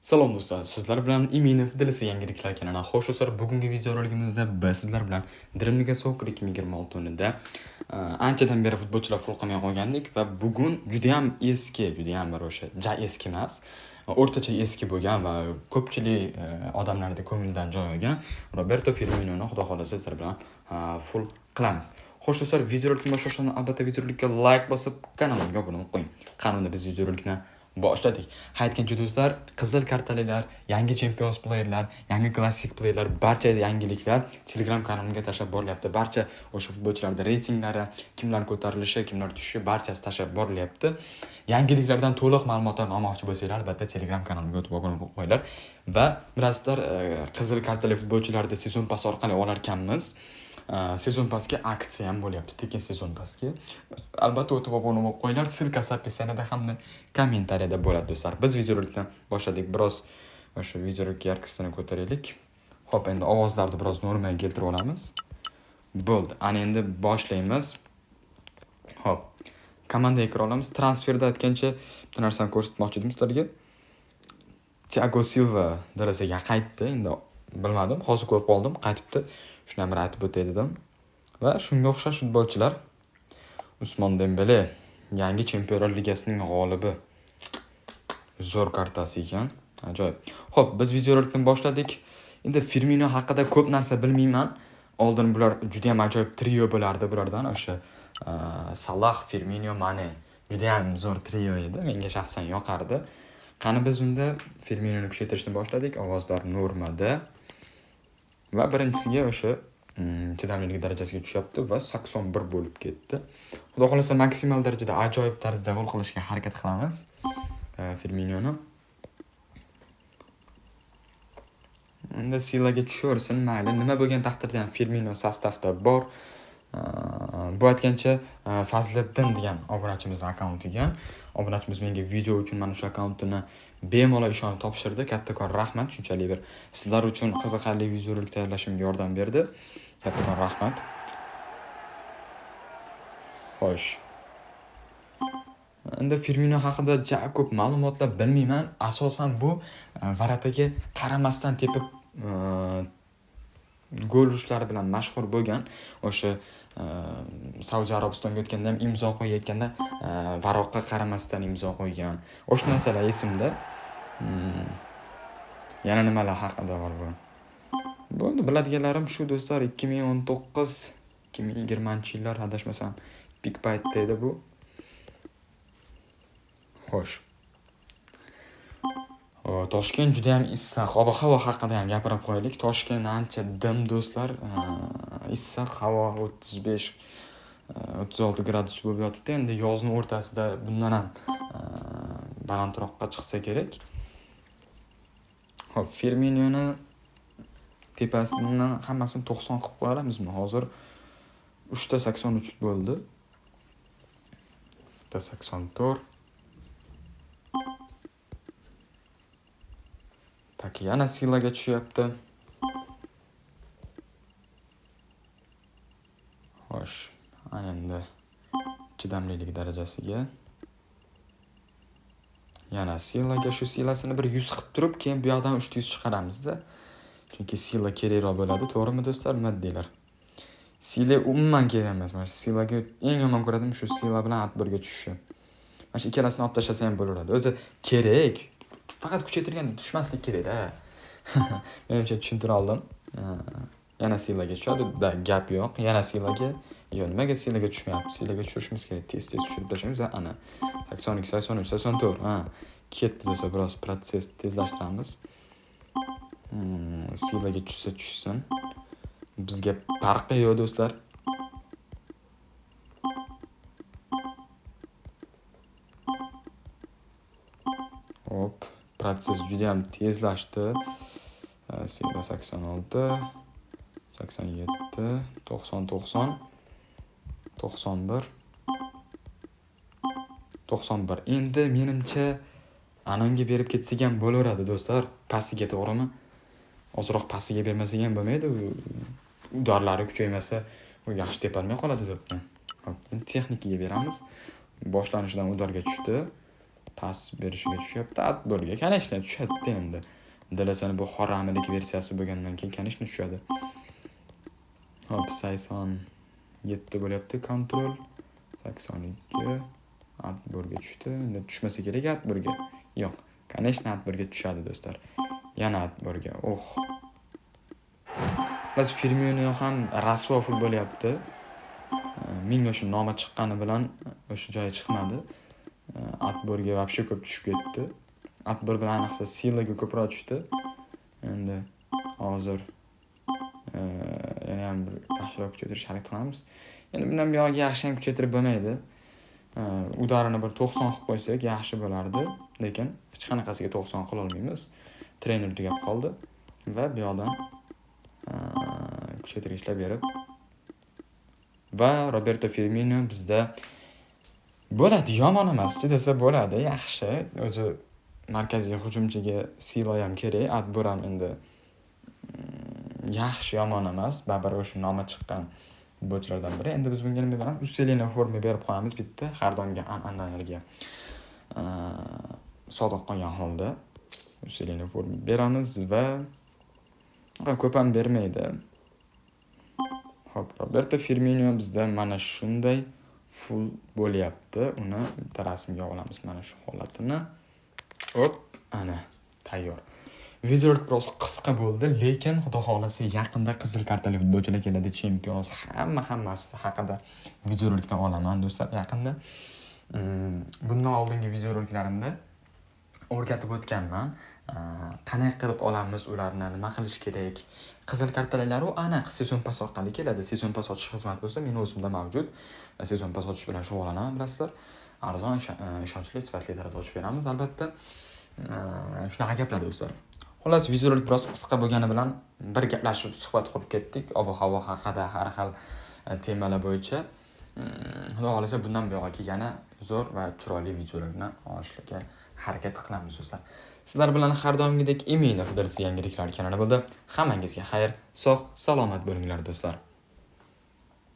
Salom do'stlar, sizlar bilan Iminov Dilisi yangiliklar kanali. Xo'sh do'stlar, bugungi videorolikimizda biz sizlar bilan Dream League Soccer 2026 o'yinida anchadan beri futbolchilar full qilmay qolgandik va bugun juda ham eski, juda ham bir o'sha ja eski emas, o'rtacha eski bo'lgan va ko'pchilik odamlarda ko'nglidan joy olgan Roberto Firminoni xudo xohlasa sizlar bilan full qilamiz. Xo'sh do'stlar, videorolikni boshlashdan albatta videorolikka like bosib, kanalimga obuna bo'lib qo'ying. Qani unda biz videorolikni boshladik. Ha aytgancha do'stlar, qizil kartalilar, yangi Champions playerlar, yangi klassik playerlar, barcha yangiliklar Telegram kanalimga tashlab borilyapti. Barcha o'sha futbolchilarning reytinglari, kimlar ko'tarilishi, kimlar tushishi barchasi tashlab borilyapti. Yangiliklardan to'liq ma'lumotlarni olmoqchi bo'lsanglar, albatta Telegram kanalimga o'tib obuna bo'lib qo'yinglar. Va bilasizlar, qizil kartali futbolchilarni sezon pass orqali olar ekanmiz. Sezon passga aksiya ham bo'lyapti, tekin sezon passga. Albatta o'tib obuna bo'lib qo'yinglar. Ссылкасы описаниеda hamda kommentariyada bo'ladi do'stlar. Biz videorolikni boshladik. Biroz o'sha videorolik yarkisini ko'taraylik. Xo'p, endi ovozlarni biroz normaga keltirib olamiz. Bo'ldi. Ana endi boshlaymiz. Xo'p. Komandaga kira olamiz. Transferda aytgancha bitta narsani ko'rsatmoqchi edim sizlarga. Thiago Silva darasiga qaytdi. Endi bilmadim, hozir ko'rib qoldim, qaytibdi. Shuni ham bir aytib o'tay dedim. Va shunga o'xshash futbolchilar Usmon Dembele yangi Chempionlar Ligasining g'olibi. Zo'r kartasi ekan. Ajoyib. Xo'p, biz videorolikni boshladik. Endi Firmino haqida ko'p narsa bilmayman. Oldin bular juda ham ajoyib trio bo'lardi bulardan. O'sha Salah, Firmino, Mane juda ham zo'r trio edi. Menga shaxsan yoqardi. Qani biz unda Firminoni kuchaytirishni boshladik. Ovozlar normada. Va birinchisiga o'sha chidamlilik darajasiga tushyapti va 81 bo'lib ketdi. Xudo xohlasa maksimal darajada ajoyib tarzda gol qilishga harakat qilamiz. Firminoni. Endi Silaga tushaversin, mayli. Nima bo'lgan taqdirda ham Firmino sostavda bor. Bu aytgancha Fazliddin degan obunachimiz akkaunti ekan. Obunachimiz menga video uchun mana shu akkauntini bemalol ishonib topshirdi. Kattakon rahmat, shunchalik bir sizlar uchun qiziqarli videorolik tayyorlashimga yordam berdi. Kattakon rahmat. Xo'sh. Endi Firmino haqida ja ko'p ma'lumotlar bilmayman. Asosan bu varataga qaramasdan tepib gol urishlari bilan mashhur bo'lgan. O'sha Saudiya Arabistonga o'tganda ham imzo qo'yayotganda varoqqa qaramasdan imzo qo'ygan. O'sha narsalar esimda. Yana nimalar haqida bor bu? Bo'ldi, biladiganlarim shu do'stlar. 2019 2020 yillar adashmasam pik paytda edi bu. Xo'sh. Toshkent juda ham issiq. Ob-havo haqida ham gapirib qo'yaylik. Toshkent ancha dim do'stlar. Issiq havo 35 36 gradus bo'lib yotibdi. Endi yozning o'rtasida bundan ham balandroqqa chiqsa kerak. Xo'p, Firminoni tepasini hammasini 90 qilib qo'ya olamizmi? Hozir 3.83 bo'ldi. 3.84. Tak, yana Silaga tushyapti. Xo'sh, ana endi chidamlilik darajasiga. Yana Silaga, shu Silasini bir 100 qilib turib, keyin bu yoqdan 300 chiqaramizda. Chunki Sila kerakroq bo'ladi, to'g'rimi do'stlar? Nima deylar? Sila umuman kerak emas. Mana shu Silaga eng yomon ko'radim shu Sila bilan atbirga tushishi. Mana shu ikkalasini olib tashlasa ham bo'laveradi. O'zi kerak. Faqat kuchaytirganda tushmaslik kerak-da. Menimcha tushuntira oldim. Yana Silaga tushadi, da gap yo'q. Yana Silaga. Yo'q, nimaga Silaga tushmayapti? Silaga tushirishimiz kerak. Tez-tez tushirib tashlaymiz. Ana 82, 83, 84. Ha, ketdi desa biroz protsess tezlashtiramiz. Silaga tushsa tushsin. Bizga farqi yo'q do'stlar. Hop, protsess juda ham tezlashdi. Sila 86, 87, 90, 90, 91, 91. Endi menimcha Anonga berib ketsak ham bo'laveradi do'stlar. Passiga, to'g'rimi? Ozroq passiga bermasak ham bo'lmaydi. Udarlari kuchaymasa, u yaxshi tepalmay qoladi to'pni. Hop, endi texnikaga beramiz. Boshlanishidan udarga tushdi. Pas berishiga tushyapti. Отбор ga, конечно, tushadi endi. DLSni bu haramilik versiyasi bo'lgandan keyin, конечно, tushadi. Hop, 87 bo'lyapti контроль. 82 отбор ga tushdi. Endi tushmasa kerak отбор ga. Yo'q, конечно, отбор ga tushadi, do'stlar. Yana отбор ga. Oh. Xullas, Firmino ham rasvo full bo'lyapti. Ming o'sha nomi chiqqani bilan o'sha joyi chiqmadi. Отбор ga вообще ko'p tushib ketdi. Отбор bilan, ayniqsa, сила ga ko'proq tushdi. Endi hozir yana ham bir yaxshiroq kuchaytirishga harakat qilamiz. Endi bundan buyog'iga yaxshi ham kuchaytirib bo'lmaydi. Удар ini bir 90 qilib qo'ysak yaxshi bo'lardi, lekin hech qanaqasiga 90 qila olmaymiz. Trener tugab qoldi va bu yoqdan kuchaytirgichlar berib va Roberto Firmino bizda bo'ladi, yomon emas, desa bo'ladi, yaxshi. O'zi markaziy hujumchiga сила ham kerak, отбор ham endi yaxshi, yomon emas. Baribir o'sha nomi chiqqan futbolchilardan biri. Endi biz bunga nima beramiz? Усиление форма berib qo'yamiz bitta, har doimgi an'analarga sodiq qolgan holda усиление форма beramiz va ko'p ham bermaydi. Hop, Roberto Firmino bizda mana shunday full bo'lyapti. Uni bitta rasmga olamiz mana shu holatini. Hop, ana, tayyor. Videorolik biroz qisqa bo'ldi, lekin Xudo xohlasa, yaqinda qizil kartali futbolchilar keladi, Champions, hamma hammasi haqida videorolikdan olaman, do'stlar, yaqinda. Bundan oldingi videoroliklarimda o'rgatib o'tganman. Qanday qilib olamiz ularni, nima qilish kerak. Qizil kartalar u aniq season pass orqali keladi. Season pass ochish xizmati bo'lsa, meni o'zimda mavjud. Season pass ochish bilan shug'ullanaman, bilasizlar. Arzon, ishonchli, sifatli tarzda ochib beramiz albatta. Shunaqa gaplar, do'stlar. Xullas, videorolik biroz qisqa bo'lgani bilan bir gaplashib, suhbat qurib ketdik ob-havo haqida, har xil temalar bo'yicha. Xudo xohlasa, bundan buyog'iga yana zo'r va chiroyli videolarni olishga harakat qilamiz, do'stlar. Sizlar bilan har doimgidek Iminov DLS yangiliklar kanali bo'ldi. Hammangizga xayr, sog' salomat bo'linglar, do'stlar.